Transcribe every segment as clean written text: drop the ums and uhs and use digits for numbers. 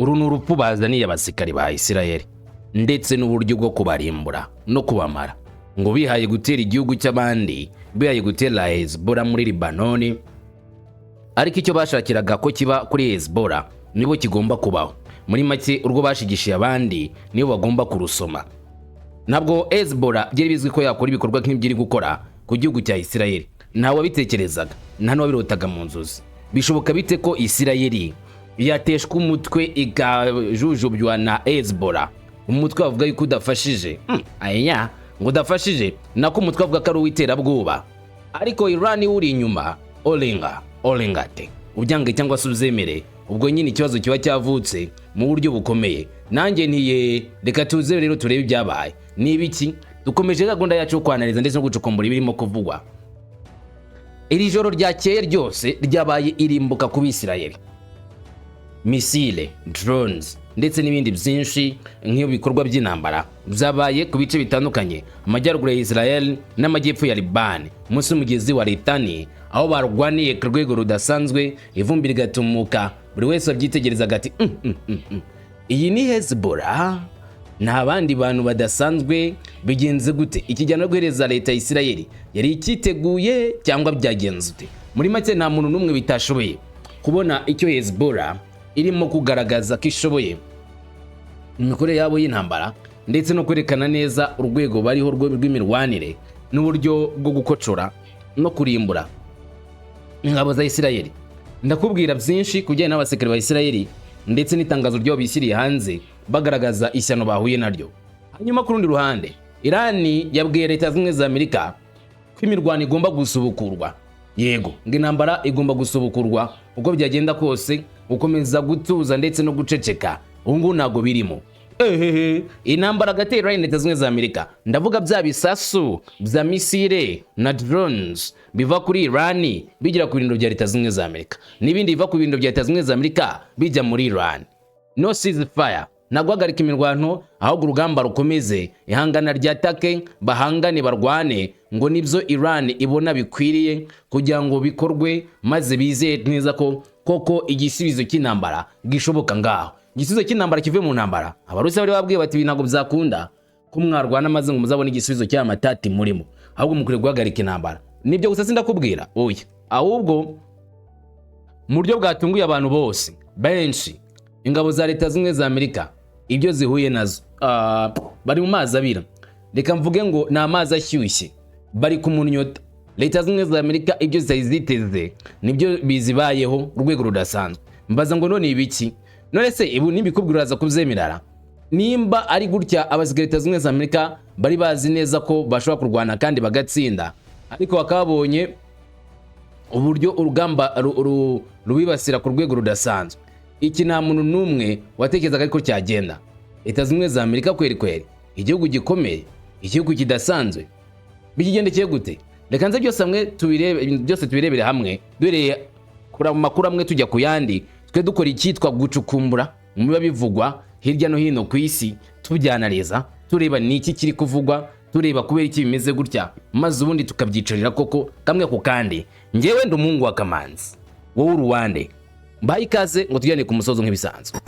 Uru ni urupfu bazaniye abasirikari ba Isirayeli ndetse n'uburyo bwo kubarimbura no kubamara. Ngo bihaye gutera igihugu cy'abandi, bihaye gutera Hezbollah muri Libanoni, ariko icyo bashakiraga ko kiba kuri Hezbollah nibo kigomba kubaho. Muri make, urwo bashigishiye abandi nibo bagomba kurusoma. Ntabwo Hezbollah byari bizwi ko yakora ibikorwa nk'ibyo iri gukora ku gihugu cya Isirayeli. Ntawe wabitekerezaga, nta n'uwabirotaga mu nzozi. Bishoboka bite ko Isirayeli yateshwa umutwe, ikajujubywa na Hezbollah, umutwe bavuga yuko udafashije? Aya ngo udafashije, nako umutwe avuga ko ari uw'iterabwoba, ariko Iran uri inyuma. Orenga orengate, ubyange cyangwa se uzemere, ubwo nyine ikibazo kiba cyavutse mu buryo bukomeye. Nanjye ntiye, reka tuze rero turebe ibyabaye ni ibiki. Dukomeje gahunda yacu yo kwanariza ndetse no gucukumbura ibirimo kuvugwa. Iri joro ryakeye ryose ryabaye irimbuka ku Bisirayeli. Missile, drones ndetse n'ibindi byinshi nk'iyo bikorwa by'intambara byabaye ku bice bitandukanye, amajyaruguru ya Israel n'amajyepfo ya Liban, munsi y'umugezi wa Litani, aho barwaniye ku rwego rudasanzwe, ivumbi rigatumuka. Buri wese wabyitegerezaga ati: Iyi ni Hezbollah, nta bandi bantu badasanzwe. Bigenze gute? Ikijyana no guhereza leta ya Isirayeli yari icyiteguye cyangwa byagenze ute?" Muri make, nta muntu n'umwe bitashoboye kubona icyo Hezbollah irimo kugaragaza ko ishoboye mu mikorere yabo y'intambara, ndetse no kwerekana neza urwego bariho rw'imirwanire n'uburyo bwo gukocora no kurimbura ingabo za Isirayeli. Ndakubwira byinshi ku bijyanye n'abasirikare ba Isirayeli ndetse n'itangazo ryabo bishyiriye hanze bagaragaza ishyano bahuye naryo. Hanyuma ku rundi ruhande, Irani yabwiye Leta Zunze Ubumwe za Amerika ko imirwano igomba gusubukurwa. Yego, ngo intambara igomba gusubukurwa uko byagenda kose. Gukomeza gutuza ndetse no guceceka ubu ngubu ntabwo birimo. Ehehe, intambara hagati ya Iran na Leta Zunze Ubumwe za Amerika, ndavuga bya bisasu bya missile na drones biva kuri Iran bigera ku birindiro bya Leta Zunze Ubumwe za Amerika, n'ibindi biva ku birindiro bya Leta Zunze Ubumwe za Amerika bijya muri Iran. No ceasefire, nta guhagarika imirwano, ahubwo urugamba rukomeze, ihangana ryatake, bahangane, barwane. Ngo nibyo Iran ibona bikwiriye kugira ngo bikorwe, maze bizeye neza ko koko igisubizo cy'intambara gishoboka. Ngaho igisubizo cy'intambara kivuye mu ntambara. Abarusiya bari babwiye bati: "Ibi ntabwo byakunda ko mwarwana maze ngo muzabone igisubizo cy'aya matati murimo, ahubwo mukwiriye guhagarika intambara." Nibyo gusa sindakubwira, oya, ahubwo mu buryo bwatunguye abantu bose benshi, ingabo za Leta Zunze za Amerika ibyo zihuye nazo, bari mu mazi abira. Reka mvuge ngo ni amazi ashyushye, bari ku munyota. Leta Zunze za Amerika ibyo zitari ziteze nibyo bizibayeho, urwego rudasanzwe. Mbaza ngo: "None ibiki?" None se ibu nibikubwira uraza kubyemerara? Nimba ari gutya, abasirikare Leta Zunze za Amerika bari bazi neza ko bashobora kurwana kandi bagatsinda, ariko bakaba babonye uburyo urugamba rubibasira ku rwego rudasanzwe. Iki nta muntu n'umwe watekerezaga ariko cyagenda. Leta Zunze za Amerika kweri kweri, igihugu gikomeye, igihugu kidasanzwe, bikigendekeye gute? Reka nze byose hamwe tubirebe, byose tubirebere hamwe, duhereye kuri makuru amwe tujya ku yandi. Twe dukora icyitwa gucukumbura mu biba bivugwa hirya no hino ku isi, tubyanariza, tureba ni iki kiri kuvugwa, tureba kubera iki bimeze gutya, maze ubundi tukabyicarira koko kamwe ku kandi. Njyewe ndi umuhungu wa Kamanzi, wowe uruwande. Mbaye ikaze ngo tujyane ku musozo nk'ibisanzwe.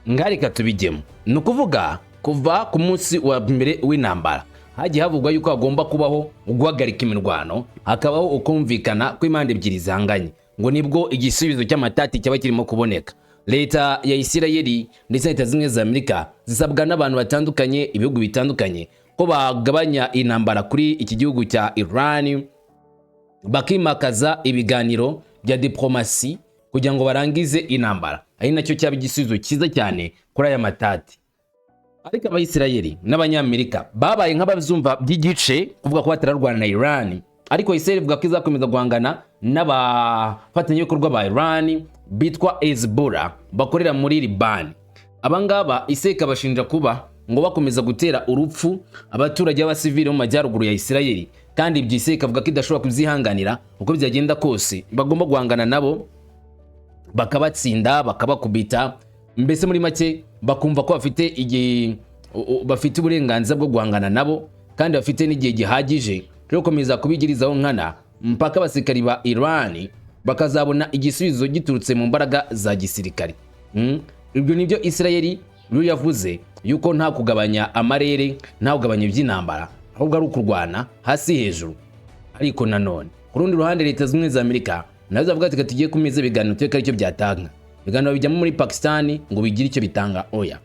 Ngarika tubijyemo. Ni ukuvuga kuva ku munsi wa mbere w'intambara hagiye havugwa yuko hagomba kubaho guhagarika imirwano, hakabaho ukumvikana kw'impande ebyiri zihanganye, ngo nibwo igisubizo cy'amatati cyaba kirimo kuboneka. Leta ya Isirayeli ndetse na Leta Zimwe za Amerika zisabwa n'abantu batandukanye, ibihugu bitandukanye, ko bagabanya intambara kuri iki gihugu cya Iran, bakimakaza ibiganiro bya diplomasi kugira ngo barangize intambara, ari nacyo cyaba igisubizo cyiza cyane kuri aya matati. Ariko Abayisirayeli n'Abanyamerika babaye nk'ababyumva by'igice, kuvuga ko batararwana na Iran, ariko Israel ivuga ko izakomeza guhangana n'abafatanyabikorwa ba Iran bitwa Hezbollah bakorera muri Liban. Abangaba Israel ikabashinja kuba ngo bakomeza gutera urupfu abaturage b'abasivili mu majyaruguru ya Israel, kandi ibyo Israel ikavuga ko idashobora kubyihanganira. Uko byagenda kose bagomba guhangana nabo, bakabatsinda, bakabakubita. Mbese muri make bakumva ko bafite igihe, bafite uburenganzira bwo guhangana nabo, kandi bafite n'igihe gihagije cyo gukomeza kubigirizaho nkana mpaka abasirikari ba Iran bakazabona igisubizo giturutse mu mbaraga za gisirikare. Ibyo nibyo Isirayeli yo yavuze, yuko nta kugabanya amarere, nta kugabanya iby'intambara, ahubwo ari ukurwana hasi hejuru. Ariko nanone ku rundi ruhande, Leta Zunze Ubumwe za Amerika nazo zavuga ati: "Tugiye ku meza ibiganiro, tureke aricyo byatanga." Ibiganiro bijyamo muri Pakistan ngo bigire icyo bitanga? Oya.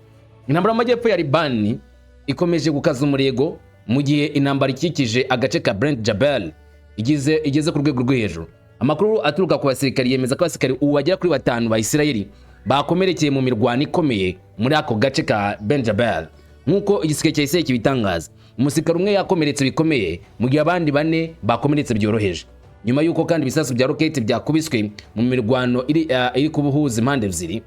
Intambara mu majyepfo ya Libani ikomeje gukaza umurego, mu gihe intambara ikikije agace ka Brent Jabal igeze ku rwego rwo hejuru. Amakuru aturuka ku basirikari yemeza ko abasirikari ubu bagera kuri batanu ba Isirayeli bakomerekeye mu mirwano ikomeye muri ako gace ka Bent Jabal. Nk'uko igisirikare cya Isirayeli kibitangaza, umusirikare umwe yakomeretse bikomeye, mu gihe abandi bane bakomeretse byoroheje, nyuma y'uko kandi ibisasu bya roketi byakubiswe mu mirwano iri kubuhuza impande ebyiri.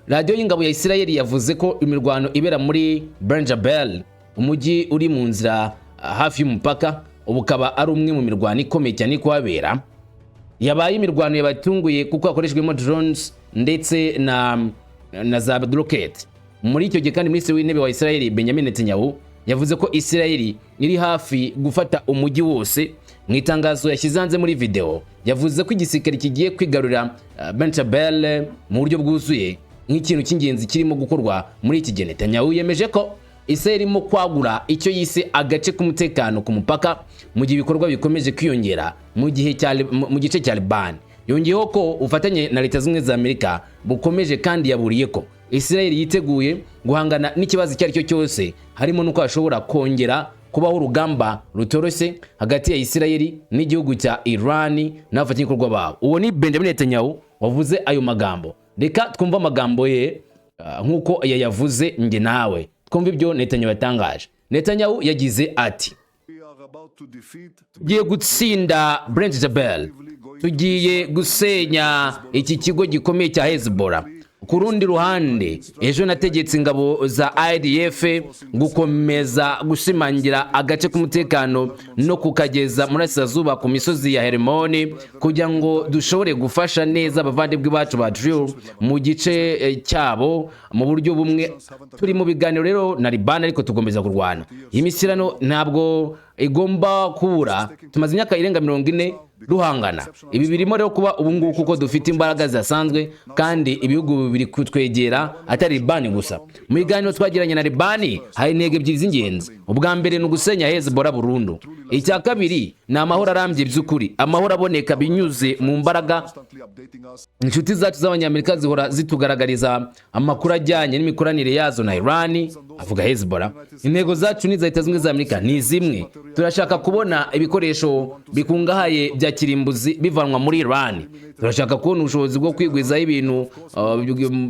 Radiyo y'ingabo ya Isirayeli yavuze ko imirwano ibera muri Bent Jabal, umujyi uri mu nzira hafi y'umupaka, ubu ukaba ari umwe mu mirwano ikomeye cyane iri kuhabera. Yabaye imirwano yabatunguye kuko hakoreshejwemo drones ndetse na za rocket. Muri icyo gihe kandi, Minisitiri w'Intebe wa Isirayeli Benjamin Netanyahu yavuze ko Isirayeli iri hafi gufata umujyi wose. Mu itangazo yashyize hanze muri video, yavuze ko igisirikare kigiye kwigarurira Bent Jabal mu buryo bwuzuye, nk'ikintu cy'ingenzi kirimo gukorwa muri iki gihe. Netanyahu yemeje ko Israel irimo kwagura icyo yise agace k'umutekano ku mupaka, mu gihe ibikorwa bikomeje kwiyongera mu gice cya Liban. Yongeyeho ko ubufatanye na Leta Zunze Ubumwe za Amerika bukomeje, kandi yaburiye ko Israel yiteguye guhangana n'ikibazo icyo ari cyo cyose, harimo n'uko hashobora kongera kubaho urugamba rutoroshye hagati ya Israel n'igihugu cya Iran n'abafatanyabikorwa babo. Uwo ni Benjamin Netanyahu wavuze ayo magambo. Reka twumve amagambo ye nk'uko yayavuze, njye nawe twumve ibyo Netanyahu yatangaje. Netanyahu yagize ati: We are about to defeat "Tugiye gutsinda Brent Jabal, tugiye gusenya iki kigo gikomeye cya Hezbollah. Ku rundi ruhande, ejo nategetse ingabo za IDF gukomeza gushimangira agace k'umutekano no kukageza muri Burasirazuba ku misozi ya Hermoni, kugira ngo dushobore gufasha neza abavandimwe bacu ba Druze mu gice cyabo mu buryo bumwe. Turi mu biganiro rero na Libani, ariko tugomeza kurwana. Iyi mishyikirano ntabwo igomba kubura. Tumaze imyaka irenga 40 duhangana. Ibi birimo rero kuba ubu ngubu kuko dufite imbaraga zidasanzwe, kandi ibihugu biri kutwegera, atari Libani gusa. Mu biganiro twagiranye na Libani hari intego ebyiri z'ingenzi. Ubwa mbere ni ugusenya Hezbollah burundu. Icya kabiri ni amahoro arambye by'ukuri, amahoro aboneka binyuze mu mbaraga. Constantly updating us. Inshuti zacu z'Abanyamerika zihora zitugaragariza amakuru ajyanye n'imikoranire yazo na Iran," avuga Hezbollah. "Intego zacu n'iza Leta Zunze Ubumwe za Amerika ni zimwe. Turashaka kubona ibikoresho bikungahaye bya kirimbuzi bivanwa muri Iran. Turashaka kubona ubushobozi bwo kwigwizaho ibintu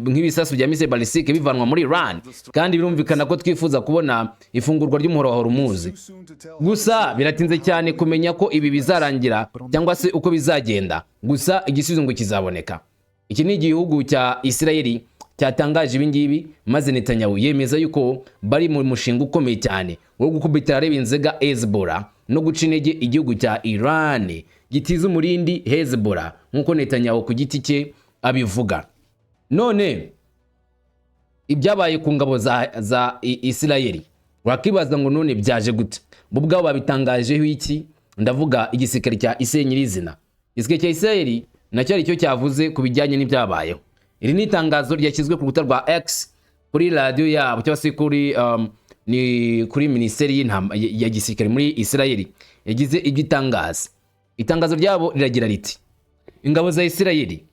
nk'ibisasu bya missile balistique bivanwa muri Iran, kandi birumvikana ko twifuza kubona ifungurwa ry'umuhoro wa Hormuz. Soon to tell. Gusa biratinze cyane kumenya ko ibi bizarangira cyangwa se uko bizagenda, gusa igisubizo ngo kizaboneka." Iki ni igihugu cya Isirayeli cyatangaje ibi ngibi, maze Netanyahu yemeza yuko bari mu mushinga ukomeye cyane wo gukubita areba inzega Hezbollah no guca intege igihugu cya Iran gitiza umurindi Hezbollah, nk'uko Netanyahu ku giti cye abivuga. None ibyabaye ku ngabo za Isirayeli, wakibaza ngo none byaje gute? Bo ubwabo babitangajeho iki? Ndavuga igisirikare cya Isirayeli nyirizina. Igisirikare cya Isirayeli nacyo ari cyo cyavuze ku bijyanye n'ibyabayeho. Iri ni itangazo ryashyizwe ku rukuta rwa X kuri radiyo yabo, cyangwa se kuri ni kuri minisiteri ya gisirikare muri Isirayeli yagize ibyo itangaza. Itangazo ryabo riragira riti: "Ingabo za Isirayeli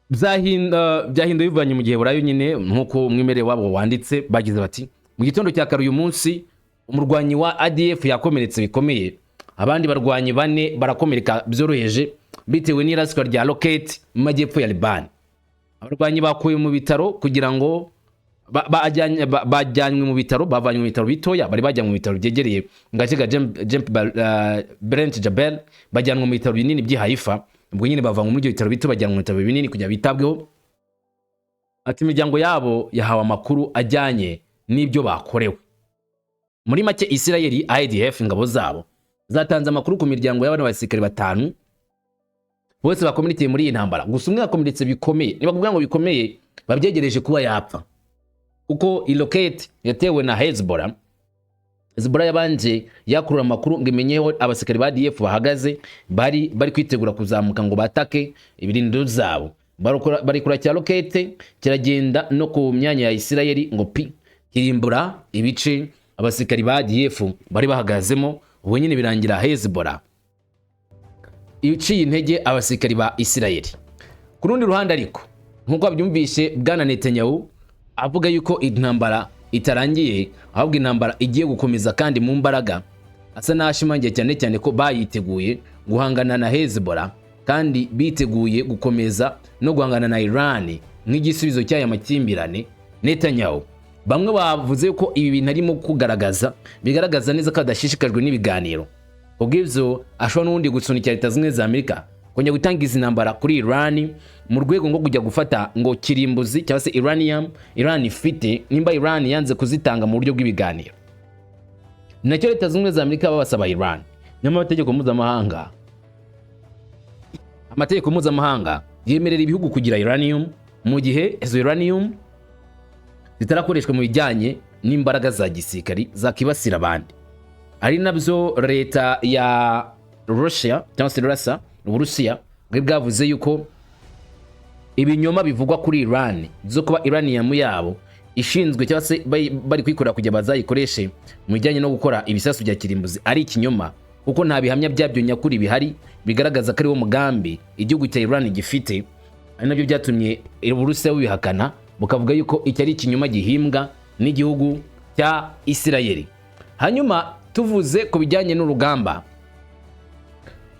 byahinduye bivanye mu gihe burayo nyine, nk'uko umwimerere wabo wanditse." Bagize bati: "Mu gitondo cya kare uyu munsi, umurwanyi wa ADF yakomeretse bikomeye, abandi barwanyi bane barakomereka byoroheje bitewe n'iraswa rya roketi mu majyepfo ya Libani. Abarwanyi bakuwe mu bitaro kugira ngo bajyanywe mu bitaro, bavanywe mu bitaro bitoya, bari bajyanywe mu bitaro byegereye mu gace ka Brent Jabel, bajyanwa mu bitaro binini by'i Haifa. Ubwo nyine bavanywe muri ibyo bitaro bito bajyanwa mu bitaro binini kugira bitabweho." Ati: "Imiryango yabo yahawe amakuru ajyanye n'ibyo bakorewe." Muri make, Isirayeli IDF, ingabo zabo zatanze amakuru ku miryango y'abana basirikare batanu bose bakomerekeye muri iyi ntambara. Gusa umwe yakomeretse bikomeye. Niba kuvuga ngo bikomeye, babyegereje kuba yapfa, kuko iroketi yatewe na Hezbollah. Hezbollah yabanje yakurura amakuru ngo imenyeho abasirikare ba IDF bahagaze, bari kwitegura kuzamuka ngo batake ibirindiro zabo. Barekura cya rokete, kiragenda no ku myanya ya Isirayeli ngo pi, kirimbura ibice abasirikari ba IDF bari bahagazemo. Ubwo nyine birangira Hezbollah iciye intege abasirikari ba Isirayeli. Ku rundi ruhande ariko, nk'uko babyumvishe, bwana Netanyahu avuga yuko intambara itarangiye, ahubwo intambara igiye gukomeza kandi mu mbaraga, asa n'ashimangiye cyane cyane ko bayiteguye guhangana na Hezbollah kandi biteguye gukomeza no guhangana na Iran nk'igisubizo cy'aya makimbirane. Netanyahu, bamwe bavuze ko ibi bintu arimo kugaragaza bigaragaza neza ko adashishikajwe n'ibiganiro. Kubw'ibyo ashobora n'ubundi gusunikira Leta Zunze Ubumwe za Amerika kongera gutangiza intambara kuri Iran mu rwego rwo kujya gufata ngo kirimbuzi cyangwa se uranium Iran ifite, nimba Iran yanze kuzitanga mu buryo bw'ibiganiro. Nacyo Leta Zunze Ubumwe za Amerika babasaba Iran. Nyamara amategeko mpuzamahanga yemerera ibihugu kugira uranium mu gihe izo uranium zitarakoreshwa mu bijyanye n'imbaraga za gisirikari zakibasira abandi, ari nabyo leta ya Russia cyangwa se Rasa, Uburusiya, bwari bwavuze yuko ibinyoma bivugwa kuri Iran zo kuba uranium yabo ishinzwe cyangwa se bari kuyikorera kugira bazayikoreshe mu bijyanye no gukora ibisasu bya kirimbuzi ari ikinyoma, kuko nta bihamya byabyo nyakuri bihari bigaragaza ko ari wo mugambi igihugu cya Iran gifite. Ari nabyo byatumye Uburusiya bubihakana, bukavuga yuko iki ari ikinyoma gihimbwa n'igihugu cya Isirayeli. Hanyuma tuvuze ku bijyanye n'urugamba,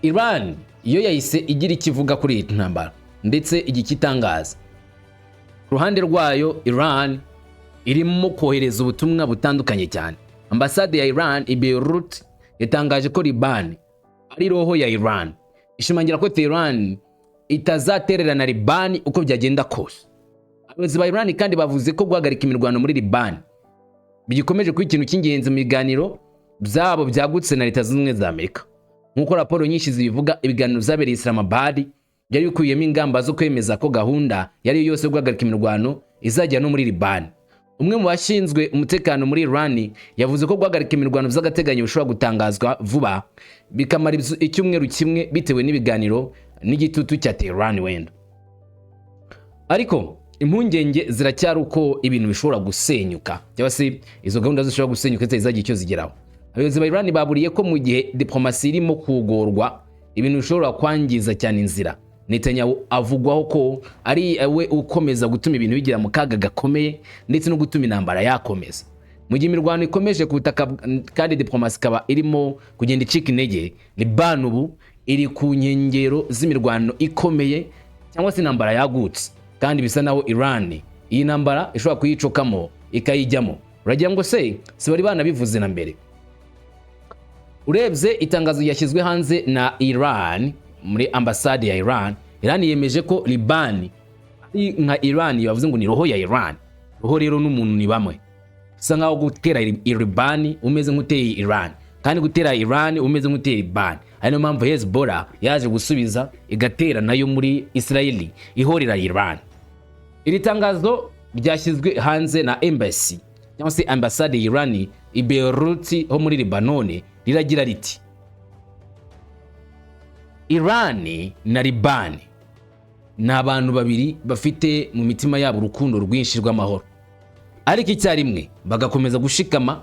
Iran yo yahise igira icyo ivuga kuri iyi ntambara ndetse igikitangaza. Ku ruhande rwayo, Iran irimo kohereza ubutumwa butandukanye cyane. Ambasade ya Iran i Beirut yatangaje ko Liban ari roho ya Iran, ishimangira ko Tehran itazatererana Liban uko byagenda kose. Abayobozi ba Iran kandi bavuze ko guhagarika imirwano muri Liban bigikomeje kuba ikintu cy'ingenzi mu biganiro byabo byagutse na Leta Zunze Ubumwe za Amerika. Nk'uko raporo nyinshi zibivuga, ibiganiro byabereye Islamabad byari bikubiyemo ingamba zo kwemeza ko gahunda yari yo yose yo guhagarika imirwano izajya no muri Liban. Umwe mu bashinzwe umutekano muri Iran yavuze ko guhagarika imirwano by'agateganyo bishobora gutangazwa vuba, bikamara icyumweru kimwe, bitewe n'ibiganiro n'igitutu cya Tehran wenda. Ariko impungenge ziracyari uko ibintu bishobora gusenyuka, cyangwa se izo gahunda zishobora gusenyuka zitazagira icyo zigeraho. Abayobozi ba Iran baburiye ko mu gihe diplomasi irimo kugorwa, ibintu bishobora kwangiza cyane inzira. Netanyahu avugwaho ko ari we ukomeza gutuma ibintu bigera mu kaga gakomeye ndetse no gutuma intambara yakomeza. Mu gihe imirwano ikomeje ku butaka kandi diplomasi ikaba irimo kugenda icika intege, Liban ubu iri ku nkengero z'imirwano ikomeye cyangwa se intambara yagutse, kandi bisa naho Iran iyi ntambara ishobora kuyicokamo ikayijyamo. Uragira ngo se si bari banabivuze na mbere? Urebye itangazo ryashyizwe hanze na Iran muri ambasade ya Iran, Iran yemeje ko Liban ari nka Iran. Bavuze ngo ni roho ya Iran. Roho rero n'umuntu ni bamwe. Bisa nkaho gutera Liban umeze nk'uteye Iran, kandi gutera Iran umeze nk'uteye Liban. Ari niyo mpamvu Hezbollah yaje gusubiza, igatera nayo muri Israeli ihorera Iran. Iri tangazo ryashyizwe hanze na embassy cyangwa se ambasade ya Iran i Beirut ho muri Lebanon riragira riti: "Iran na Liban ni abantu babiri bafite mu mitima yabo urukundo rwinshi rw'amahoro, ariko icyarimwe bagakomeza gushikama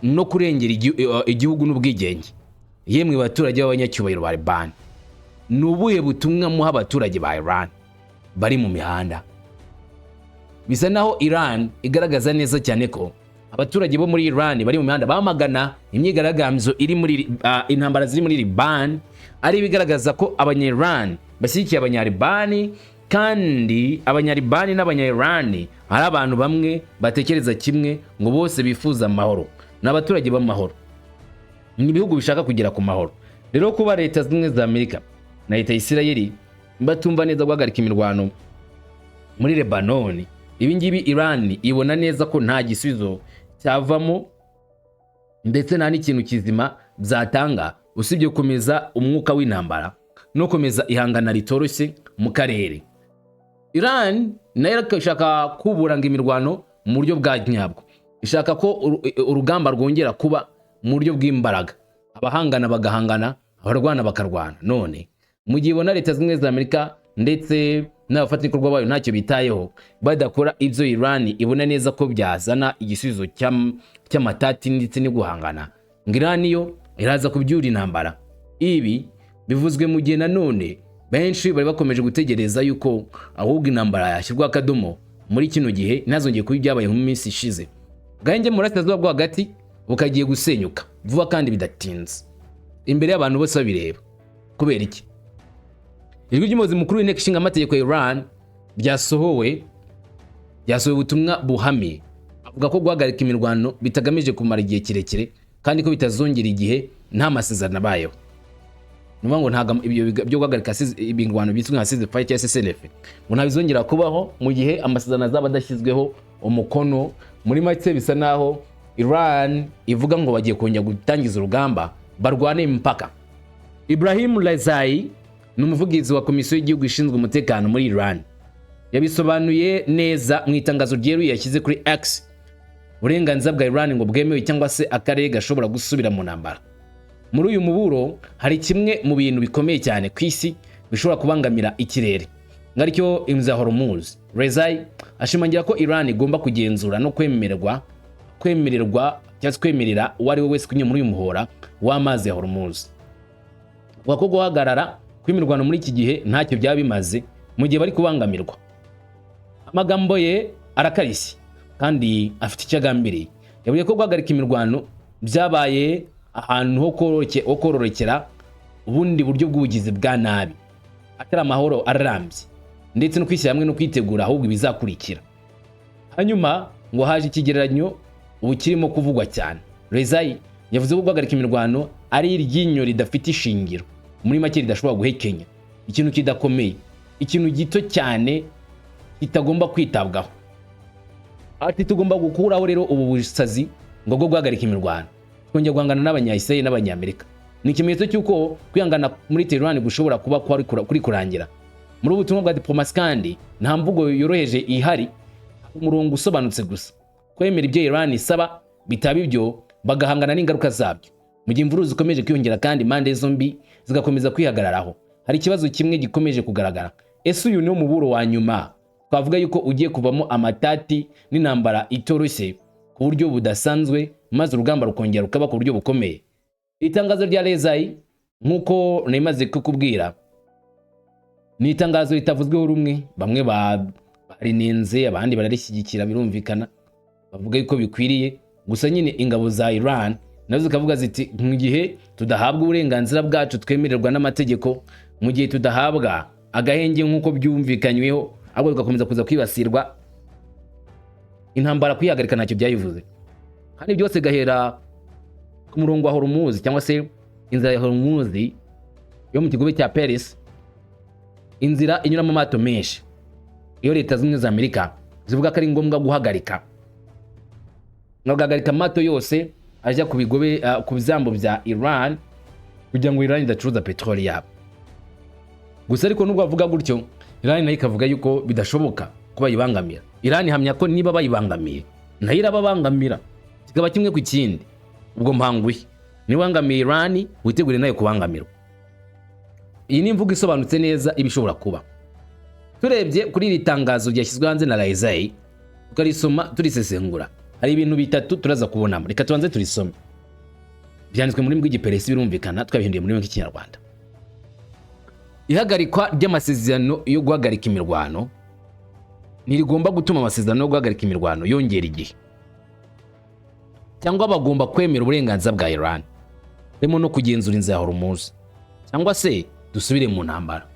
no kurengera igihugu n'ubwigenge. Yemwe baturage b'abanyacyubahiro ba Liban, ni ubuhe butumwa muha abaturage ba Iran bari mu mihanda?" Bisa naho Iran igaragaza neza cyane ko abaturage bo muri Iran bari mu mihanda bamagana imyigaragambyo iri muri intambara ziri muri Liban ari ibigaragaza ko abanya-Iran bashyigikiye abanya-Liban, kandi abanya-Liban n'abanya-Iran ari abantu bamwe batekereza kimwe, ngo bose bifuza amahoro, ni abaturage b'amahoro, ni ibihugu bishaka kugera ku mahoro. Rero kuba Leta Zunze Ubumwe za Amerika na leta ya Isirayeli batumva neza guhagarika imirwano muri Lebanon, ibi ngibi Iran ibona neza ko nta gisubizo cyavamo, ndetse nta n'ikintu kizima byatanga usibye gukomeza umwuka w'intambara no gukomeza ihangana ritoroshye mu karere. Iran nayo irashaka kuburanga imirwano mu buryo bwa nyabwo. Ishaka ko urugamba rwongera kuba mu buryo bw'imbaraga, abahangana bagahangana, abarwana bakarwana. None mu gihe ibona Leta Zunze Ubumwe za Amerika ndetse n'abafatanyabikorwa bayo ntacyo bitayeho, badakora ibyo Iran ibona neza ko byazana igisubizo cy'amatati ndetse no guhangana, ngo Iran yo iraza kubyura intambara. Ibi bivuzwe mu gihe nanone benshi bari bakomeje gutegereza yuko ahubwo intambara yashyirwa akadomo muri kino gihe, ntazongeye kuba ibyabaye mu minsi ishize. Bwanjye mu burasirazuba bwo hagati bukagiye gusenyuka vuba kandi bidatinze, imbere y'abantu bose babireba. Kubera iki? Ijwi ry'umuyobozi mukuru w'Inteko Ishinga Amategeko ya Iran ryasohoye ubutumwa buhamye, avuga ko guhagarika imirwano bitagamije kumara igihe kirekire kandi ko bitazongera igihe nta masezerano abayeho. Ni ukuvuga ngo ntabwo ibyo byo guhagarika imirwano bizwi nka ceasefire cyangwa se cessez-le-feu ngo ntabizongera kubaho mu gihe amasezerano azaba adashyizweho umukono. Muri make, bisa naho Iran ivuga ngo bagiye kongera gutangiza urugamba, barwane impaka. Ibrahim Rezai ni umuvugizi wa Komisiyo y'Igihugu ishinzwe umutekano muri Iran, yabisobanuye neza mu itangazo ryeruye yashyize kuri X. Uburenganzira bwa Iran ngo bwemewe cyangwa se akarere gashobora gusubira mu ntambara. Muri uyu muburo hari kimwe mu bintu bikomeye cyane ku isi bishobora kubangamira ikirere, ngaricyo inzira Hormuz. Rezai ashimangira ko Iran igomba kugenzura no kwemererwa cyangwa se kwemerera uwo ari we wese kunyura muri uyu muhora w'amazi ya Hormuz. Avuga ko guhagarara kw'imirwano muri iki gihe ntacyo byaba bimaze mu gihe bari kubangamirwa. Amagambo ye arakarishye kandi afite icyo agambiriye. Yavuze ko guhagarika imirwano byabaye ahantu ho kororokera ubundi buryo bw'ubugizi bwa nabi, atari amahoro arambye ndetse no kwishyira hamwe no kwitegura ahubwo ibizakurikira. Hanyuma ngo haje ikigereranyo ubu kirimo kuvugwa cyane. Rezai yavuze ko guhagarika imirwano ari iryinyo ridafite ishingiro, muri make ridashobora guhekenya, ikintu kidakomeye, ikintu gito cyane kitagomba kwitabwaho. Ati: "Tugomba gukuraho rero ubu busazi ngo bwo guhagarika imirwano, twongera guhangana n'Abanyayisirayeli n'Abanyamerika. Ni ikimenyetso cy'uko kwihangana muri Tehran gushobora kuba kuri kurangira." Muri ubu butumwa bwa diplomasi kandi nta mvugo yoroheje ihari, umurongo usobanutse gusa: kwemera ibyo Iran isaba, bitaba ibyo bagahangana n'ingaruka zabyo. Mu gihe imvururu zikomeje kwiyongera kandi impande zombi zigakomeza kwihagararaho, hari ikibazo kimwe gikomeje kugaragara: ese uyu ni umuburo wa nyuma twavuga yuko ugiye kuvamo amatati n'intambara itoroshye ku buryo budasanzwe, maze urugamba rukongera rukaba ku buryo bukomeye? Itangazo rya Rezai, nk'uko narimaze kukubwira, ni itangazo ritavuzweho rumwe. Bamwe barinenze, abandi bararishyigikira, birumvikana, bavuga yuko bikwiriye. Gusa nyine ingabo za Iran nazo zikavuga ziti: "Mu gihe tudahabwa uburenganzira bwacu twemererwa n'amategeko, mu gihe tudahabwa agahenge nk'uko byumvikanyweho, ahubwo tugakomeza kuza kwibasirwa, intambara kuyihagarika ntacyo byayivuze." Kandi byose gahera ku murongo wa Hormuz cyangwa se inzira ya Hormuz yo mu kigobe cya Paris, inzira inyuramo amato menshi, iyo Leta Zunze Ubumwe za Amerika zivuga ko ari ngombwa guhagarika, bagahagarika amato yose ajya ku bigobe, ku byambu bya Iran, kugira ngo Iran idacuruza peteroli yabo. Gusa ariko nubwo bavuga gutyo, Iran nayo ikavuga yuko bidashoboka ko bayibangamira. Iran ihamya ko niba bayibangamiye nayo irababangamira, kikaba kimwe ku kindi. Ubwo mpanguye, niba ubangamiye Iran, witegure nayo kubangamirwa. Iyi ni imvugo isobanutse neza ibishobora kuba. Turebye kuri iri tangazo ryashyizwe hanze na Rezai, tukarisoma, turisesengura, hari ibintu bitatu turaza kubonamo. Reka tubanze turisome. Byanditswe mu rurimi rw'Igiperesi, birumvikana twabihinduye mu rurimi rw'Ikinyarwanda. Ihagarikwa ry'amasezerano yo guhagarika imirwano ntirigomba gutuma amasezerano yo guhagarika imirwano yongera igihe, cyangwa bagomba kwemera uburenganzira bwa Iran harimo no kugenzura inzira ya Hormuz, cyangwa se dusubire mu ntambara.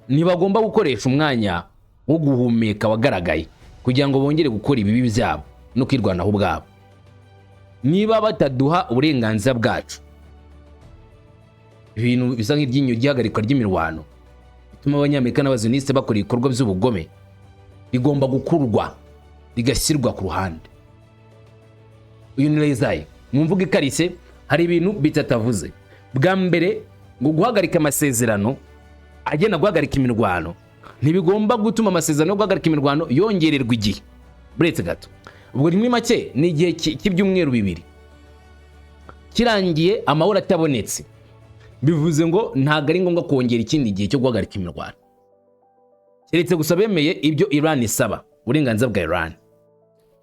Ntibagomba gukoresha umwanya wo guhumeka wagaragaye kugira ngo bongere gukora ibibi byabo no kwirwanaho ubwabo. Niba bataduha uburenganzira bwacu, ibintu bisa nk'iryinyo ry'ihagarikwa ry'imirwano bituma Abanyamerika n'Abazionisite bakora ibikorwa by'ubugome, rigomba gukurwa rigashyirwa ku ruhande. Uyu ni Rezai mu mvugo ikarishye. Hari ibintu bitatu avuze. Bwa mbere, ngo guhagarika amasezerano agenda guhagarika imirwano ntibigomba gutuma amasezerano yo guhagarika imirwano yongererwa igihe. Buretse gato. Ubwo ni muri make ni igihe cy'ibyumweru 2. Kirangiye amahoro atabonetse, bivuze ngo ntabwo ari ngombwa kongera ikindi gihe cyo guhagarika imirwano, keretse gusa bemeye ibyo Iran isaba, uburenganzira bwa Iran.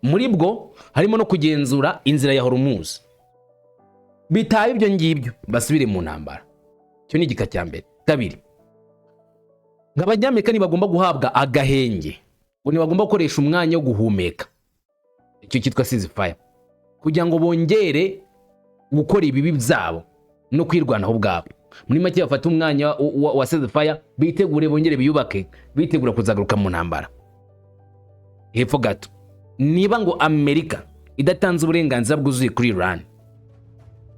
Muri bwo harimo no kugenzura inzira ya Hormuz. Bitaba ibyo ngibyo, basubire mu ntambara. Icyo ni igika cya mbere. Kabiri, ngo Abanyamerika ntibagomba guhabwa agahenge, ngo ntibagomba gukoresha umwanya wo guhumeka, icyo cyitwa ceasefire, kugira ngo bongere gukora ibibi byabo no kwirwanaho ubwabo. Muri make, bafate umwanya wa ceasefire, bitegure, bongere biyubake, bitegura kuzagaruka mu ntambara. Hepfo gato, niba ngo Amerika idatanze uburenganzira bwuzuye kuri Iran,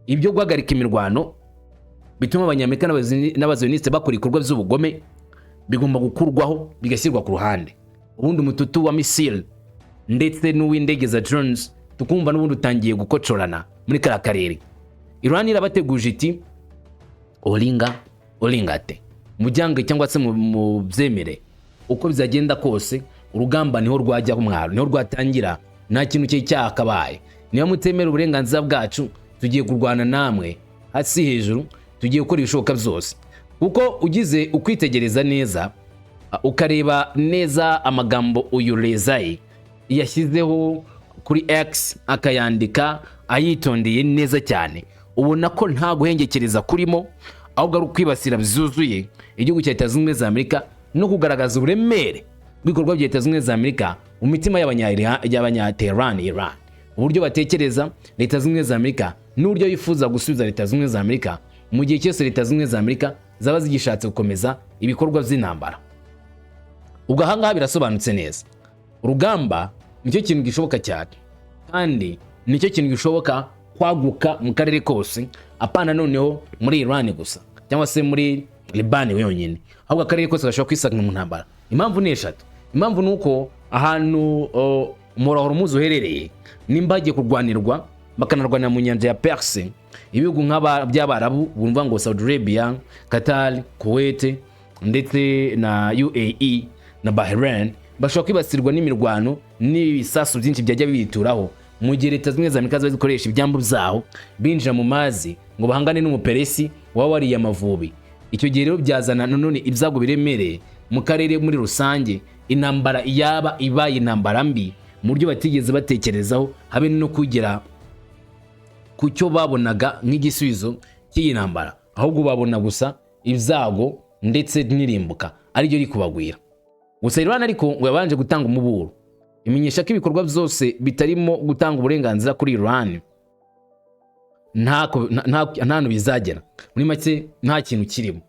ibyo guhagarika imirwano bituma Abanyamerika n'Abazionisite bakora ibikorwa by'ubugome bigomba gukurwaho, bigashyirwa ku ruhande. Ubundi umututu wa missile ndetse n'uw'indege za drones tukumva n'ubundi utangiye gukocorana muri kariya karere. Iran irabateguje iti: "Oringa oringate, mujyange cyangwa se mubyemere, uko bizagenda kose urugamba niho rwajya mwaro, niho rwatangira, nta kintu cye cyakabaye. Niba mutemera uburenganzira bwacu, tugiye kurwana namwe hasi hejuru, tugiye gukora ibishoboka byose." Kuko ugize ukwitegereza neza, ukareba neza amagambo uyu Rezayi yashyizeho kuri X, akayandika ayitondeye neza cyane, ubona ko nta guhengekereza kurimo, ahubwo ari ukwibasira byuzuye igihugu cya Leta Zunze Ubumwe za Amerika no kugaragaza uburemere bw'ibikorwa bya Leta Zunze Ubumwe za Amerika mu mitima y'Abanyateheran, Iran, uburyo batekereza Leta Zunze Ubumwe za Amerika n'uburyo yifuza gusubiza Leta Zunze Ubumwe za Amerika mu gihe cyose Leta Zunze Ubumwe za Amerika zaba zigishatse gukomeza ibikorwa by'intambara. Ubwo ahangaha birasobanutse neza, urugamba nicyo kintu gishoboka cyane, kandi nicyo kintu gishoboka kwaguka mu karere kose, apana noneho muri Iran gusa cyangwa se muri Liban yonyine, ahubwo akarere kose gashobora kwisanga mu ntambara. Impamvu ni eshatu. Impamvu ni uko ahantu umuhora Hormuz uherereye, nimba hagiye kurwanirwa, bakanarwanira mu nyanja ya Perse, ibihugu nk'aba by'Abarabu, bumva ngo Saudi Arabia, Qatar, Kuwait ndetse na UAE na Bahrain, bashobora kwibasirwa n'imirwano n'ibisasu byinshi byajya bibituraho, mu gihe Leta Zimwe za Amerika ziba zikoresha ibyambu byaho binjira mu mazi ngo bahangane n'Umuperesi waba wariye Amavubi. Icyo gihe rero byazana nanone ibyago biremereye mu karere muri rusange. Intambara yaba ibaye intambara mbi mu buryo batigeze batekerezaho, habe no kugera ku cyo babonaga nk'igisubizo cy'iyi ntambara, ahubwo babona gusa ibyago ndetse n'irimbuka ariryo riri kubagwira gusa. Iran ariko ngo yabanje gutanga umuburo, imenyesha ko ibikorwa byose bitarimo gutanga uburenganzira kuri Iran nta hantu bizagera. Muri make, nta kintu kirimo.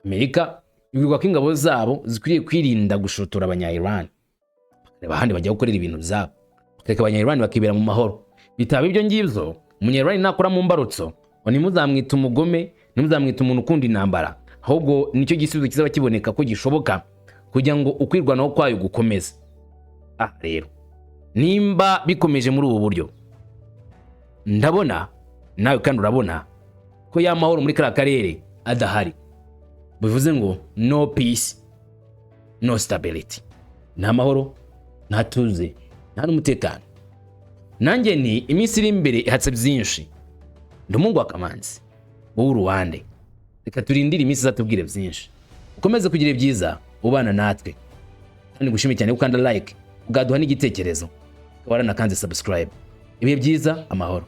Amerika ibwirwa ko ingabo zabo zikwiriye kwirinda gushotora abanya Iran, bakareba ahandi bajya gukorera ibintu byabo, bakareka abanya Iran bakibera mu mahoro. Bitaba ibyo ngibyo, umunya Iran nakora mu mbarutso, ngo ntimuzamwite umugome, ntimuzamwite umuntu ukunda intambara, ahubwo nicyo gisubizo kizaba kiboneka ko gishoboka kugira ngo ukwirwanaho kwayo gukomeze. Ah, rero nimba bikomeje muri ubu buryo, ndabona nawe kandi urabona ko ya mahoro muri kariya karere adahari. Bivuze ngo no peace, no stability, nta mahoro, nta tuze, nta n'umutekano. Nanjye ni iminsi iri imbere ihatse byinshi. Ndi umuhungu wa Kamanzi, wowe uruwande. Reka turindire iminsi izatubwire byinshi. Ukomeze kugira ibyiza ubana natwe, kandi ngushimiye cyane gukanda like, ukaduha n'igitekerezo, ukaba waranakanze subscribe. Ibihe byiza, amahoro.